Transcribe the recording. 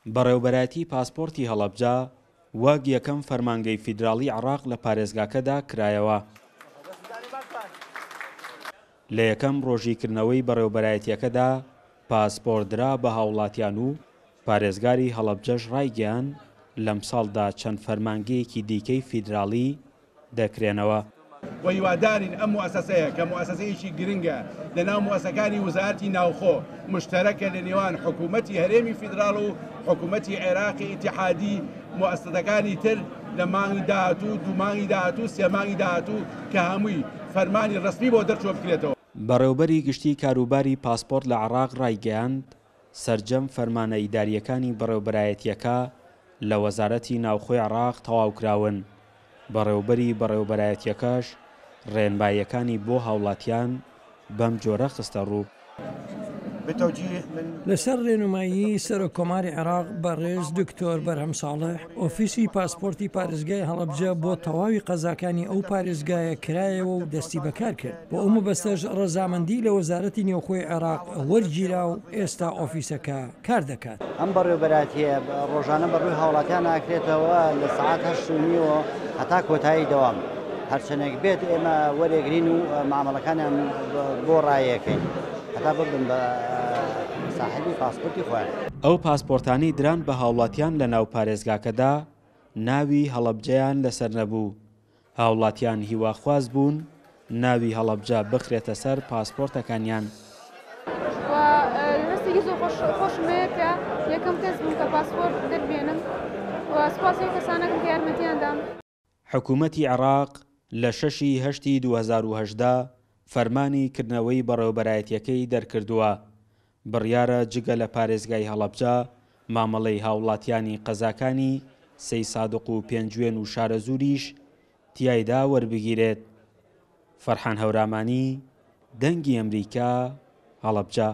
بەڕێوبەرایەتی پاسپۆرتی هەڵەبجە وەک یەکەم فەرمانگەی فیدراڵی عێراق لە پارێزگاکەدا کرایەوە. لە یەکەم ڕۆژی کردنەوەی بەڕێوبەرایەتیەکەدا پاسپۆرت درا بە هاوڵاتیان و پارێزگاری هەڵەبجەش ڕایگەیاند، لەمساڵدا چەند فەرمانگەیەکی دیکەی فیدراڵی دەکرێنەوە. و هیوادارین ئەم موئەسەسەیە کە موئەسەسەیەکی گرنگە لە ناو موئەسەکانی وزارەتی ناوخۆ، مشتەرەکە لە نێوان حکوومەتی هەرێمی فیدراڵ و حکوومەتی عێراقی ئیتیحادی، موئەسەسەکانی تر لە مانگی داهاتوو، دوو مانگی داهاتوو، سێ مانگی داهاتوو کە هەمووی فەرمانی ڕەسمی بۆ دەرچووە بکرێتەوە. بەڕێوبەری گشتی کاروباری پاسپۆرت لە عێراق ڕایگەیاند، سەرجەم فەرمانە ئیدارییەکانی بەڕێوبەرایەتییەکە لە وەزارەتی ناوخۆی عێراق تەواوکراون، بەڕێوبەری بەڕێوبەرایەتییەکەش ڕێنماییەکانی بۆ هاوڵاتیان بەم جۆرە خستەڕوو. لەسەر ڕێنمایی سەرۆک کۆماری عێراق بەڕێز دکتۆر بەرهەم ساڵح، ئۆفیسی پاسپۆرتی پارێزگای هەڵەبجە بۆ تەواوی قەزاکانی ئەو پارێزگایە کرایەوە و دەستی بەکار کرد. بۆ ئەو مەبەستەش ڕەزامەندی لە وەزارەتی نێوخۆی عێراق وەرگیرا و ئێستا ئۆفیسەکە کار دەکات. ئەم بەڕێوەبەرایەتییە ڕۆژانە بە ڕووی هاوڵاتیان ئاکرێتەوە لە سەعات هەشت و نیوە هەتا کۆتایی دەوام هەرچەندێک بێت ئێمە وەرێگرین و مامەڵەکانیان بۆ ڕایەکەین هەتا ببن بە ساحێبی پاسپۆرتی خۆیان. ئەو پاسپۆرتانەی دران بە هاوڵاتیان لە ناو پارێزگاکەدا ناوی هەڵەبجەیان لەسەر نەبوو، هاوڵاتیان هیواخواز بوون ناوی هەڵەبجە بخرێتە سەر پاسپۆرتەکانیان. و هەستێکی زۆر خۆش خۆشم هەیە کە یەکەم کەس بووم کە پاسپۆرت دەربێنم و سوپاسی ئەو کەسانەکەم کە یارمەتیان دام. حکومەتی عێراق لە شەشی هەشتی 2018 فەرمانی کردنەوەی بەڕێوەبەرایەتییەکەی دەرکردووە، بڕیارە جگە لە پارێزگای هەڵەبجە، مامەڵەی هاوڵاتیانی قەزاکانی سەیسادق و پێنجوێن و شارەزووریش تیایدا وەربگیرێت. فەرحان هەورامانی، دەنگی ئەمریکا، هەڵەبجە.